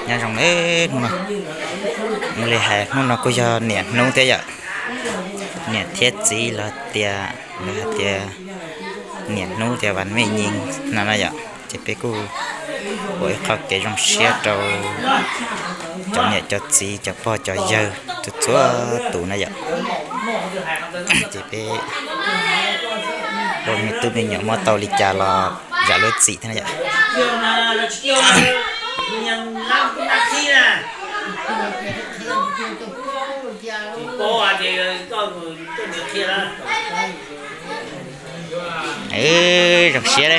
Nyob zoo nawb, hnub no ua li hais hnub no kuj yog niam hnub thiab yom. Niam thiab txiv los tias, lawv hais tias niam hnub tias vas mej nyi no na yom, ces peb kuj ua ib qho kev zoo siab rau cov niam cov txiv cov pog cov yawg txhua txhua tus na yom. Ces peb ua me tub me nyuam muab tau li cas los zam lub txim thiab na yom. Zoo siab,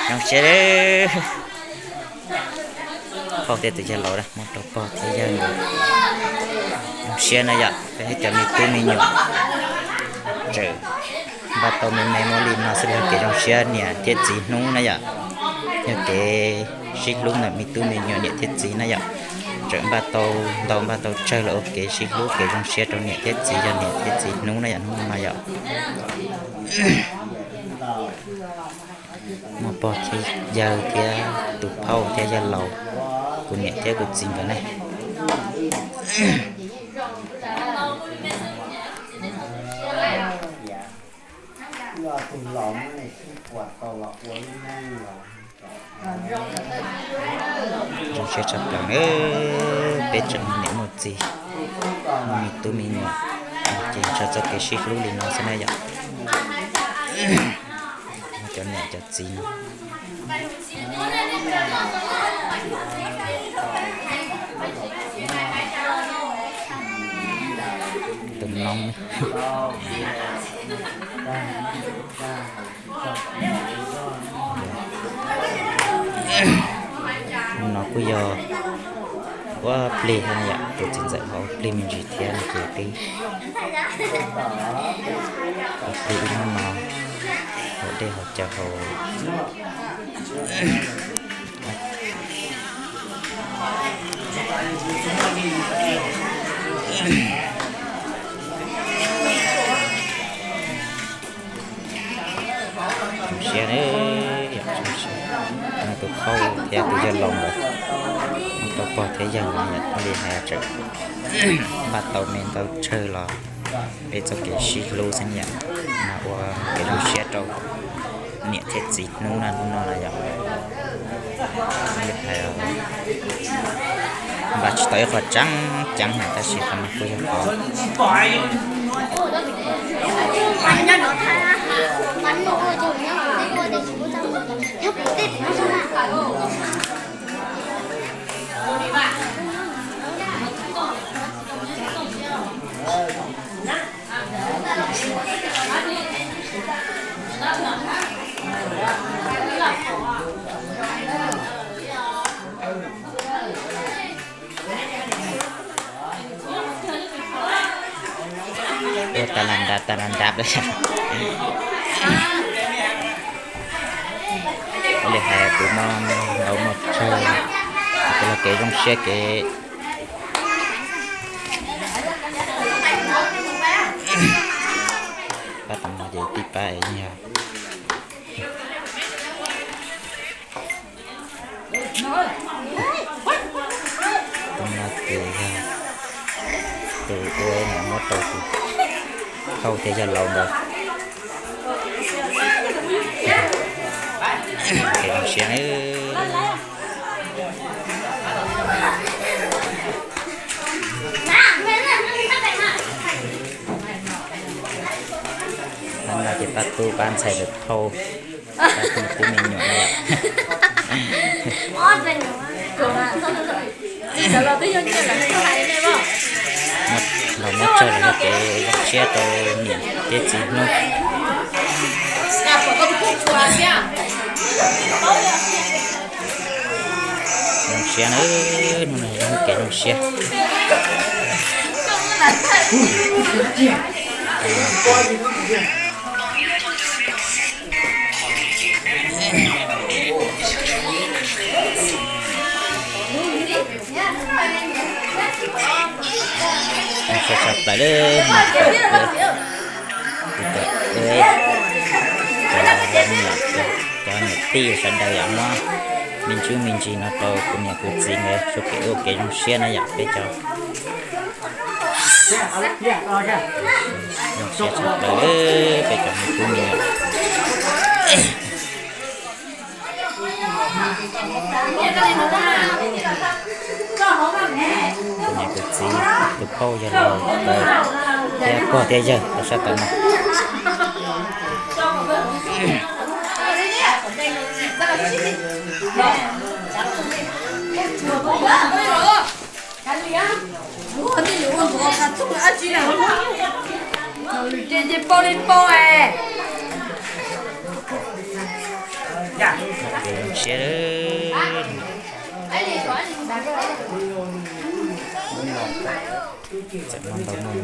zoo siab. Phauj thiab tus yawg laus muab rau pog thiab yawg. Zoo siab na yom, peb cov me tub me nyuam tseem npaj tau me me muab li no xwb los yog kev zoo siab niam thiab txiv hnub na yom. Yog kev sib hlub ntawm me tub me nyuam niam thiab txiv na yom. Tseem npaj tau ntau npaj tau tsawg los ua kev sib hlub kev zoo siab rau niam thiab txiv, yog niam thiab txiv hnub na yom, hnub no yom. Muaj pog thiab yawg thiab tus phauj thiab yawg laus, kuv niam thiab kuv txiv nkawd ne. Zoo siab tshaj plaws, peb tseem muaj niam muaj txiv, muaj me tub me nyuam, ces ntshaw txoj kev sib hlub li no xwb na yom. Cov niam cov txiv no, tus noob. Hnub no kuj yog ua plig thiab yom, tus txiv ntxawm ho ua plig me ntsis thiab no ces twb ua plig ib hnub no, haus dej haus cawv haus. Zoo siab, zoo siab. Tus phauj thiab tus yawg laus nkawd, tau pog thiab yawg nkawd yom, ua li hais tseem npaj tau me ntau tsawg los peb txoj kev sib hlub xwb yom, mas ua kev zoo siab rau niam thiab txiv hnub no, hnub no na yom. Npaj tsis tau ib qho tseeb ceeb na tab sis qhov no kuj yog qhov Ua tas las nrab tas las nrab li. Ua li hais tus no ntau muaj tsawg, tus los kev zoo siab kev pab tam no ces tij pab yog Tus no ces yog tus ua muab rau tus phauj thiab yawg laus ntawd. Ces zoo siab na. Hnub no ces pab tub pab ntxhais lawv thauj pab tub me nyuam na yom. Los muab tsaug los yog kev zoo siab rau niam thiab txiv hnub. Zoo siab na, hnub no zoo kev zoo siab. Sawv daws plaws lawm, cov niam tij sawv daws yom, muab Me ntsis me ntsis no rau kuv niam kuv txiv nkawd txoj kev ua kev zoo siab na yom, peb cov zoo siab tshaj plaws peb cov me tub me nyuam. Kuv niam kuv txiv, tus phauj yawg laus, thiab pog thiab yawg rau sab tod no. Zoo siab, txawm muaj ntau muaj me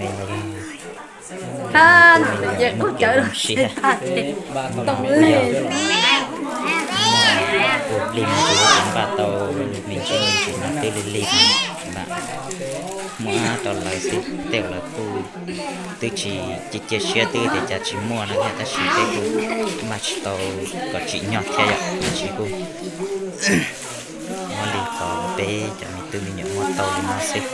los zoo siab. Ua plig me ntsis ces npaj tau me ntsis me ntsis no twb lig lig mas muab rau lawv xwb, tej lawv kuj twb tsis cia cia siab twb tias cas tsis muaj no thiab, tab sis peb kuj mag tsis tau kom tsim nyog thiab yom, tab sis kuj muaj li qhov peb cov me tub me nyuam muab tau li no xwb.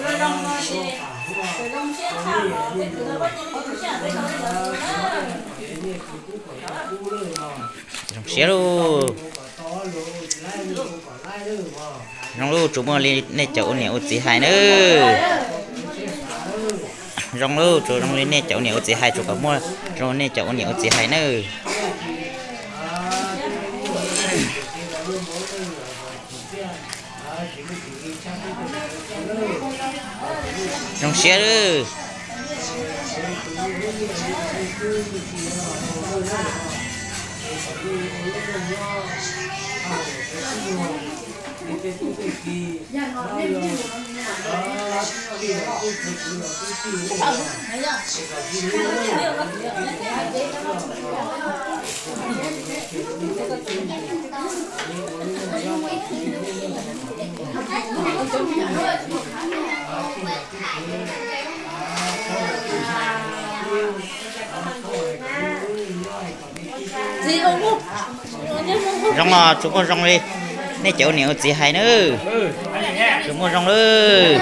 Zoo siab lauj. Zoo lauj, tsuas muaj li nej cov ua niam ua txiv hais nawb. Zoo lauj, tsuas zoo li nej cov ua niam ua txiv hais, tsuas kom muaj zoo nej cov ua niam ua txiv hais nawb. Zoo siab lawm. Zoo los tsuas muaj zoo li nej cov ua niam ua txiv hais nawb. Tsuas muaj zoo lawm.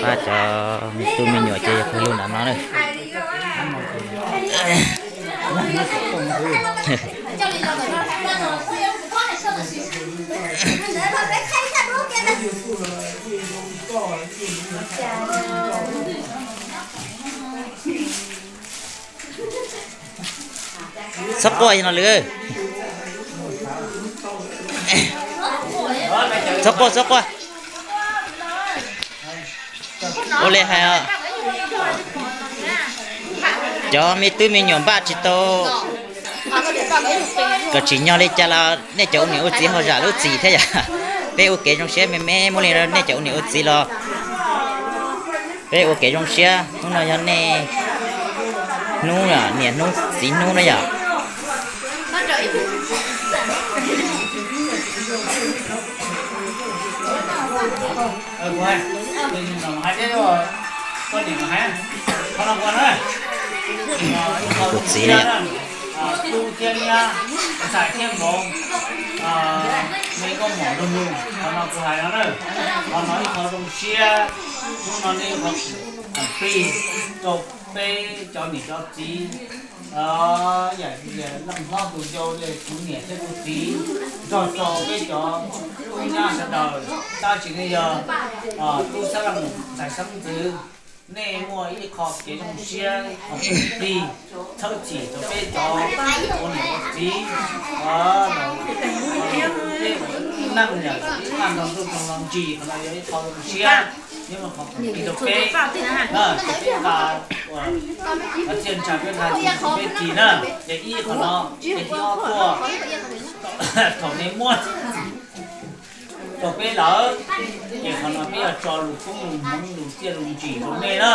Pab cov me tub me nyuam ces yog pawg lug nram no na. Txhob quaj no lwm. Txhob quaj, txhob quaj. Ua li hais, cov me tub me nyuam npaj tsis tau kom tsim nyog li cas los nej cov ua niam ua txiv ho zam lub txim thiab yom. Peb ua kev zoo siab me me muaj li, nej cov ua niam ua txiv los peb ua kev zoo siab. Hnub no yog nej hnub, niam hnub txiv hnub na yom. Kuv txiv na yom. Tub thiab nyab, ntxhais thiab npawg, me nkauj muam nraug nus, qhov no kuv hais no na, qhov no ib qho zoo siab, hnub no nej ua qhov plig rau peb cov niam cov txiv, yam li leej hlob tus yau, kuv niam thiab kuv txiv, nrog rau peb cov tub nyab sawv daws, tab sis nej yog tub xab leej ntxhais xeeb ntxwv, nej muaj ib qho kev zoo siab, ib qho plig txhawb txim rau peb cov ua niam ua txiv, peb ua neej yam ib qho nrog ntuj nrog los ntsis, qhov no yog ib qho zoo siab, yog ib qho plig rau peb, ces peb nqa, txhia ntsha peb nqa txhia peb txhis na, ces ib qho no, ces ib ob tuaj, thaum nej muab rau peb lawm, ces qhov no peb yuav tso lus koob lus hmoov lus txiaj lus ntsig rau nej na,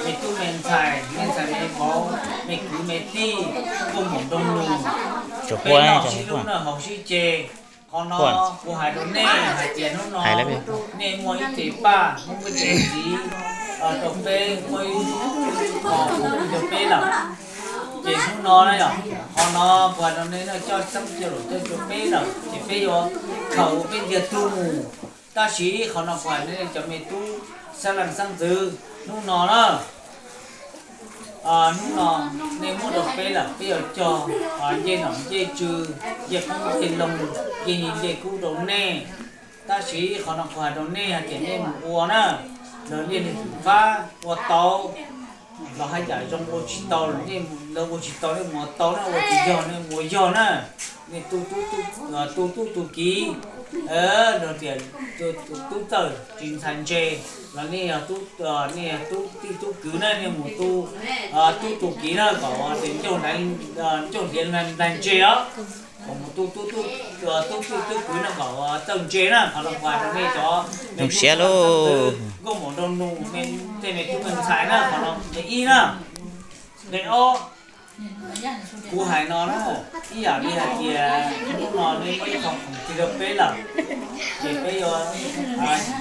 me tub me ntxhais, me ntxhais me vauv, me kwv me tij, nkauj muam nraug nus, peb noj sib hlub na haus sib ce. Qhov no kuv hais rau nej hais tias hnub no nej muaj ib txhis paj, muaj ib txhis txiv, rau peb muaj ib qho plig rau peb lawm. Ces hnub no na yog, qhov no kuv hais rau nej no, coj xeeb coj laus coj rau peb lawm ces peb yuav khaws ua peb ntiag tug mus. Tab sis qhov no kuv hais nej cov me tub xeeb leej xeeb ntxwv, hnub no na, hnub no nej muab rau peb lawm, peb yuav cog ncej nom ncej tswv, ncej qoob ncej loo, ncej nyiaj ncej kub rau nej. Tab sis qhov no kuv hais rau nej hais tias nej mus ua na, lawv liaj li fab ua tau los haj yam zoo, ua tsis tau los nej, lawv ua tsis tau nej mus ua tau na, ua tsis yog nej mus ua yog na. Nej tu tub tu kiv, los tias tub txawj tsis ntxhais ntse, los nej yog, nej yog tub tij tub kwv na, nej mus tu tub tu kiv na kom ncauj hliav nplaig ntse os. Kom mus tu tub, tub tij tub kwv no kom txawj ntse na. Qhov no kuv hais rau nej cov zoo siab lauj, nkauj muam nraug nus, tej me tub me ntxhais na, qhov no nqe ib na. Nqe ob, kuv hais no na, ib yam li hais tias hnub no nej muaj ib qho khoom tig rau peb lawm, ces peb yuav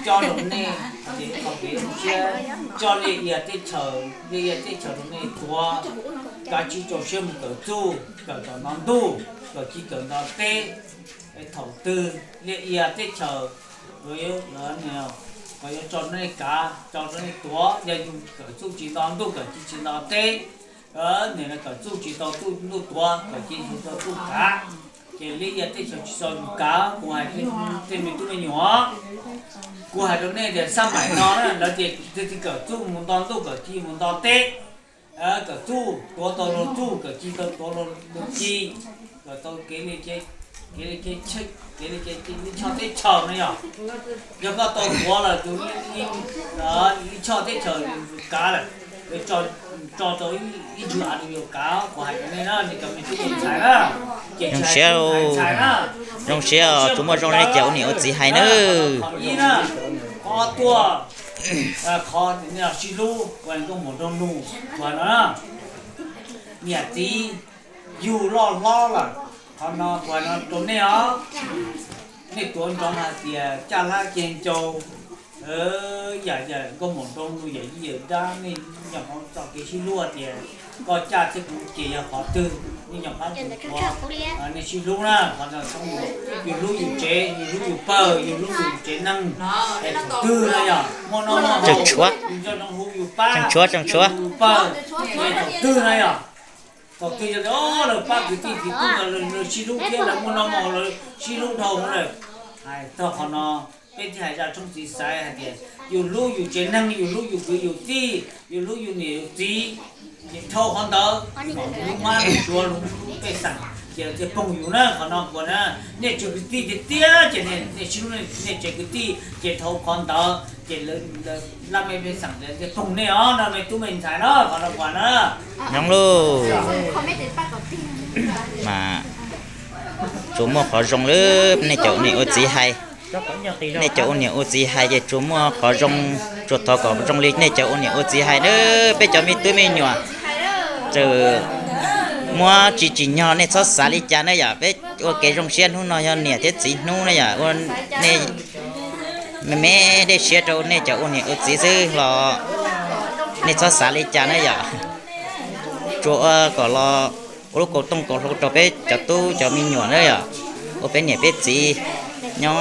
coj rau nej hais tias qhov kev zoo siab, coj liaj ia teb chaws, liaj ia teb chaws rau nej tuav, kav tsij rau siab mus kawm txuj, kawm kom nto ntuj, kawm ci kawm nto teb. Thaum twg liaj ia teb chaws, kom yuav tso rau nej kav, tso rau nej tuav, yog yus kawm txuj tsis nto ntuj, kawm ci tsis nto teb, nim no kawm txuj tsis tau ntuj tuav, kawm ci tsis tau ntuj kav, ces liaj ia teb chaws tsis txaus yus kav. Kuv hais tej me tub me nyuam, kuv hais rau nej tias xab maim no na, lawv tias tig tig kawm txuj mus nto ntuj, kawm ci mus nto teb. Kawm txuj tuav tau luag txuj, kawm ci tau tuav luag ci, kawm tau kev li, kev li, kev li, kev li choj teb chaws no yog, yog koj tau tuav lawm tus ib choj teb chaws kav lawm, tso rau ib ntsis av yuav kav. Kuv hais rau nej na, nej cov me tub me ntxhais na, ces zoo siab, zoo siab, tsuas muaj zoo li nej cov ua niam ua txiv hais nawb. Qhov ib na, qhov ob tuaj, qhov sib hlub, kuv hais nkauj muam nraug nus, kuv hais no na, niam txiv yug loj hlob lawm, qhov no kuv hais no rau nej os. Nej tuav ntsoov hais tias caj hlab ceg ncau, yam yam nkauj muam nraug nus, yam yij yam dab, nej nyob hauv txoj kev sib hlub tias koj caj thiab kuv ces yog qhov twg, nej nyob qab kuv, nej sib hlub na, qhov no yus hlub yus tsev, yus hlub yus pawg, yus hlub yus tsev neeg, es thaum twg na yog muaj noj muaj haus, yus nco ntsoov hu yus pab, yus hu yus pawg, es thaum twg na yog, thaum twg yog lawv pab kwv tij kwv tij no lawv sib hlub thiab lawv muaj noj muaj haus lawv sib hlub dhau lawm. Hais txog qhov no, peb thiaj hais zaj tshoob txiv xaiv hais tias yus hlub yus tsev neeg, yus hlub yus kwv yus tij, yus hlub yus niam yus txiv, ces dhau qhov ntawd kom lub mab lub suav lub pej xeem ces thiaj poob yus na. Qhov no kuv na, nej tsev kwv tij tiag tiag ces nej sib hlub nej tsev kwv tij ces dhau qhov ntawd ces laj mej pej xeem thiaj poob nej os no me tub me ntxhais na. Qhov no kuv na, nyob lauj, mas tsuas muaj qhov zoo li nej cov ua niam ua txiv hais. Nej cov ua niam ua txiv hais ces tsuas muaj qhov zoo, tsuas thov kom zoo li nej cov ua niam ua txiv hais na. Peb cov me tub me nyuam txawm muab tsis tsim nyog nej txhob xav li cas na yom. Peb ua kev zoo siab hnub no yog niam thiab txiv hnub na yom. Ua nej me me dej siab rau nej cov ua niam ua txiv xwb los nej txhob xav li cas na yom. Tsuas ua kom los ua lub kaus tooj kaus hlau rau peb cov tub cov me nyuam na yom, ua peb niam peb txiv nyob,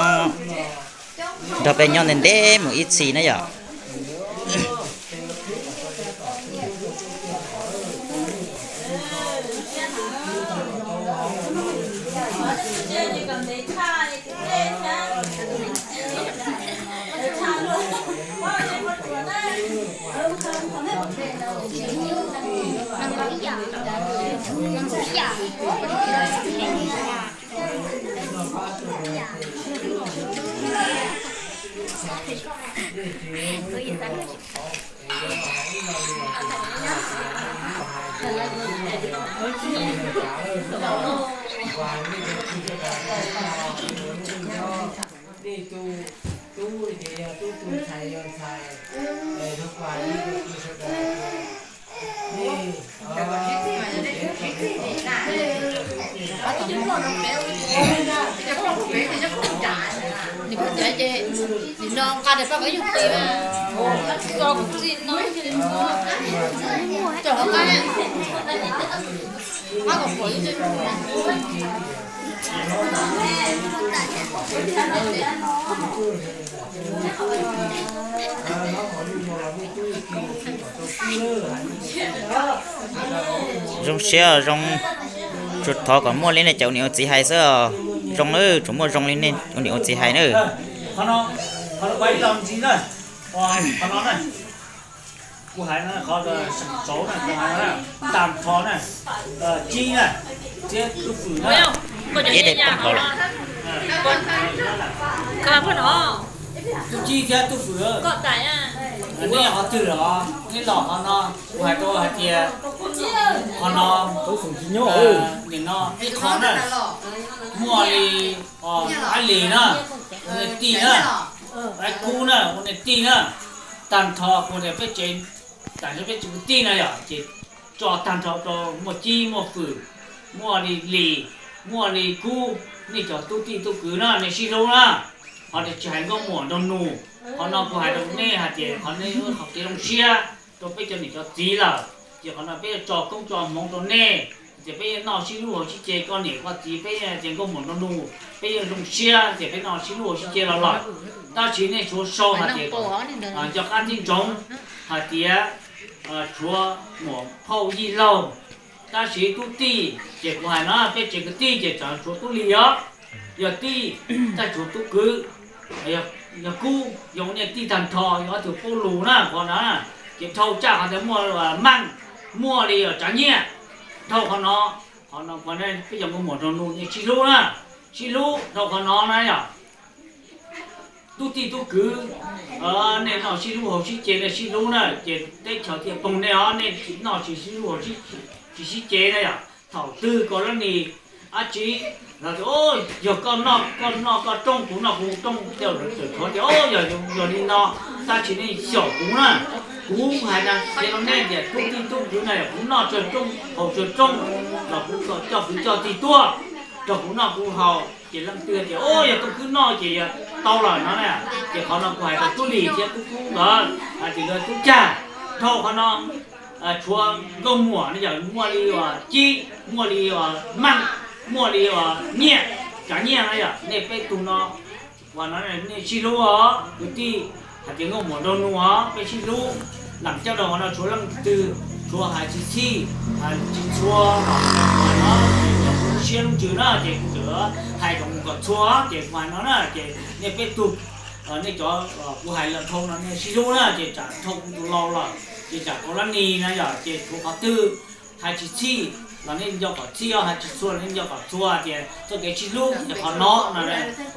nrog peb nyob ntev ntev mus ib txhis na yom. Nej tus tub ces yog tub, tus ntxhais yog ntxhais, es hnub qua nej tus tub sawv daws, nej, nws pom cov ces nws Zoo siab zoo, tsuas thov kom muaj li nej cov ua niam ua txiv hais xwb os. Zoo, tsuas muaj zoo li nej ua niam ua txiv hais na. Kuv hais no, qhov saum na, kuv hais no, Tag Nrho na, Cib na, thiab Tub Fwm na. Tub Cib thiab Tub Fwm, neb qhov twg los neb los qhov no, kuv hais rau hais tias qhov no, nim no ib qho na, muaj li Ab Lis na, ua niam tij na, Ab Kub na, ua niam tij na, Tag Nrho kuv tias peb tsev, tam sim no peb tsev kwv tij na yom, ces tso Tag Nrho rau muaj Cib muaj Fwm, muaj li Lis, muaj li Kub, nej cov tub tij tub kwv na nej sib hlub na, ho tsis hais nkauj muam nraug nus. Qhov no kuv hais rau nej hais tias qhov nej qhov kev zoo siab rau peb cov niam cov txiv lawm, ces qhov no peb yuav tso koob tso hmoov rau nej, ces peb yuav noj sib hlub haus sib ce, koj niam koj txiv, peb yuav tias nkauj muam nraug nus, peb yuav zoo siab ces peb noj sib hlub haus sib ce los lawm. Tab sis nej tshuav sau hais tias cov qab tib ntsoov hais tias tshuav muam phauj yij laug, tab sis tub tij ces kuv hais no peb tsev kwv tij ces tshuav Tub Lis os, yog tij, txawm tshuav Tub Kwv, yog Kub, yog ua niam tij Tag Nrho, yog ob tug paub lus na qhov no, ces dhau tsaj qhov tias muaj Meej, muaj li Tsav Nyiaj, dhau qhov no, qhov no peb cov nkauj muam nraug nus nej sib hlub na, sib hlub dhau qhov no na yom. Tub tij tub kwv, nej noj sib hlub haus sib ce, nej sib hlub na ces teb chaws thiaj poog nej os, nej noj tsis sib hlub haus tsis sib ce na yom. Thaum twg Kaus Lab Nis dab tsi los tias, yog koj noj koj noj koj rooj, kuv noj kuv rooj, tej zaum txawm tshuav tias, o, yog, yog li no, tab sis nej xyaum kuv na. Kuv hais tias rau nej tias tub tij tub kwv na, yog kuv noj tsawg rooj haus tsawg rooj los kuv coj kwv coj tij tuaj rau kuv noj kuv haus, ces leej twg tias, o, yog Tooj Kwb noj ces yog tau lawm no na, ces qhov no kuv hais rau Tub Lis thiab Tub Kub nkawd hais tias nkawd tub cag dhau qhov no. Tshuav nkauj muam no yog muaj li uas Cib, muaj li uas Meej, muaj li uas Nyiaj, Tsav Nyiaj no yog nej peb tug no, uas no nej sib hlub os kwv tij, hais tias nkauj muam nraug nus os peb sib hlub. Lam coj rau qhov no tshuav leej twg, tshuav hais tsis txhij, tsis txhua, no, siab lub ntsws na ces kuv txawm hais kom mus kom txhua ces kuv hais no na ces nej peb tug, nej cov kuv hais lawm dhau no nej sib hlub na ces tsam dhau kuv tus laus lawm ces tsam Kaus Lab Nis na yog ces tshuav qhov twg hais tsis txhij los nej nco kom txhij os, hais tsis txhua los nej nco kom txhua tias txoj kev sib hlub ces qhov no no,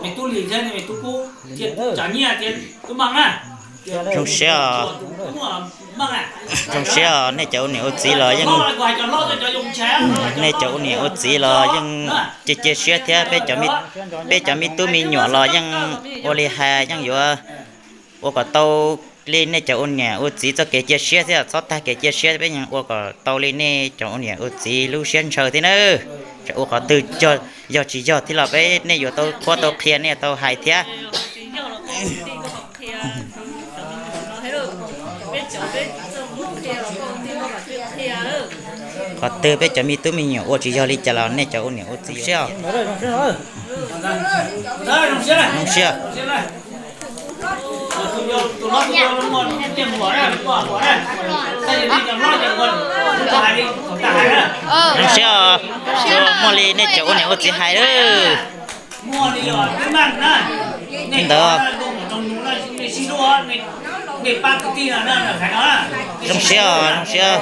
me Tub Lis thiab me Tub Kub thiab Tsav Nyiaj thiab Tub Meej na. Zoo siab, zoo siab nej cov ua niam ua txiv los yeej, nej cov ua niam ua txiv los yeej cia cia siab thiab peb cov me tub me nyuam los yeej ua li hais yeej yuav ua kom tau li nej cov ua niam ua txiv txoj kev cia siab thiab txhob tag kev cia siab, peb yeej ua kom tau li nej cov ua niam ua txiv lub siab ntshaw thiab nawb. Tseem ua qhov twg yog tsis yog thiab los peb nej yuav tau qhuab tau qhia nej yuav tau hais thiab. Qhov twg peb cov me tub me nyuam ua tsis yog li cas los nej cov ua niam ua txiv siab. Zoo siab. Zoo siab os, muaj li nej cov ua niam ua txiv hais lawm. Li ntawd. Zoo siab os, zoo siab.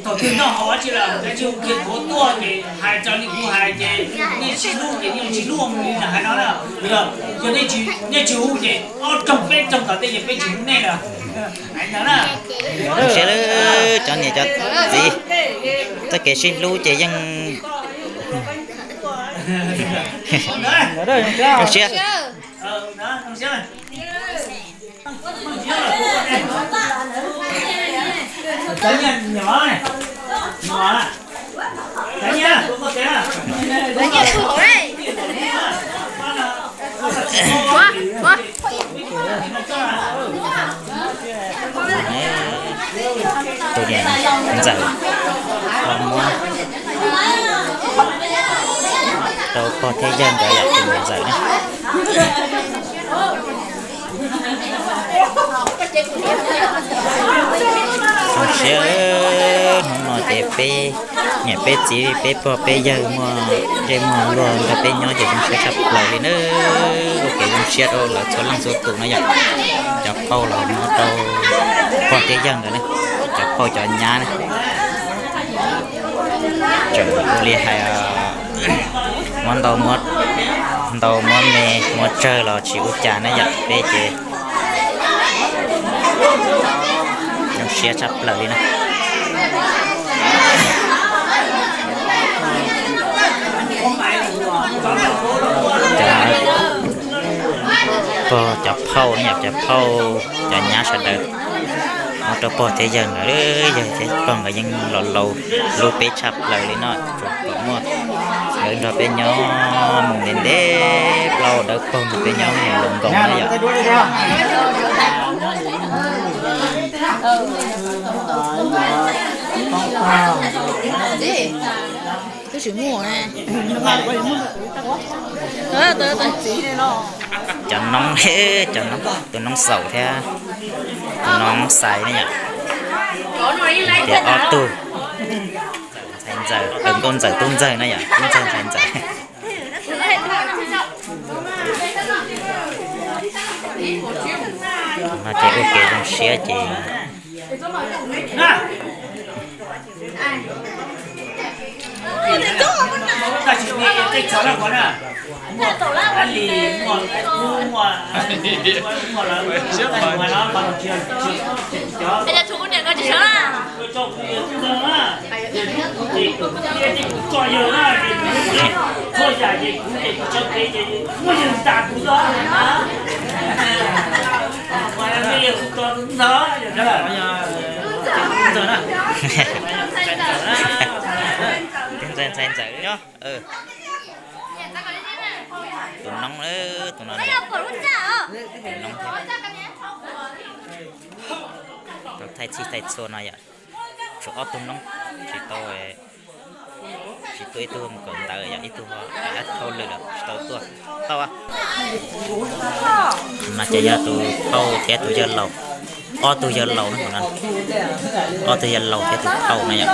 Thaum twg noj hauv dab tsi lawm, dab tsi hu kiag tuaj ces hais raws li kuv hais ces nej sib hlub ces yeej sib hlub mus li hais no na. Yog, yog nej tsis hu ces ob roog peb roog tom tej ces peb tsis hu nej lawm. Zoo siab lawm cov niam cov txiv, txoj kev sib hlub ces yeej zoo siab. Tus niam ntxawm los muab rau pog thiab yawg nkawd yom, tus niam ntxawm na. Zoo siab, hnub no ces peb niam peb txiv peb pog peb yawg muaj zej muaj luag nrog peb nyob ces zoo siab tshaj plaws li na. Ua kev zoo siab rau lawv txhua leej txhua tus no yom. Cov phauj los muab rau pog thiab yawg nkawd na, cov phauj cov nyab na. Tseem ua li hais muab ntau, ntau muab me muab tsawg los tsis ua cas na yom, peb ces zoo siab tshaj plaws li na. Pog cov phauj ne yom, cov phauj cov nyab sawv daws muab rau pog thiab yawg nkawd, yawg thiab pog nkawd yeej los laus hlub peb tshaj plaws li no, tsuas kom muaj nkawd nrog peb nyob mus ntev ntev plaub dawb paug nrog peb nyob mus nkaus nkaus na yom. Cov noob, cov noob, tus noob xaum thiab tus noob xais ne yom. Tias ob tug ntxhais ntxawm, nkauj ntxawm tub ntxawg na yom, tub ntxawg ntxhais ntxawm. No ces ua kev zoo siab ces Tub ntxawg ntxhais ntxawm nyob. Tus noob, tus no, tus noob thiab. Tau thaij txhij thaij txhua no yom. Tshuav ob tug noob tsis tau, tsis tuaj, ib tug mus kawm ntawv yom, ib tug ho dab thauj lwm lawm tsis tau tuaj. Tau. No ces yog tus phauj thiab tus yawg laus, ob tug yawg laus na, ob tug yawg laus thiab tus phauj na yom.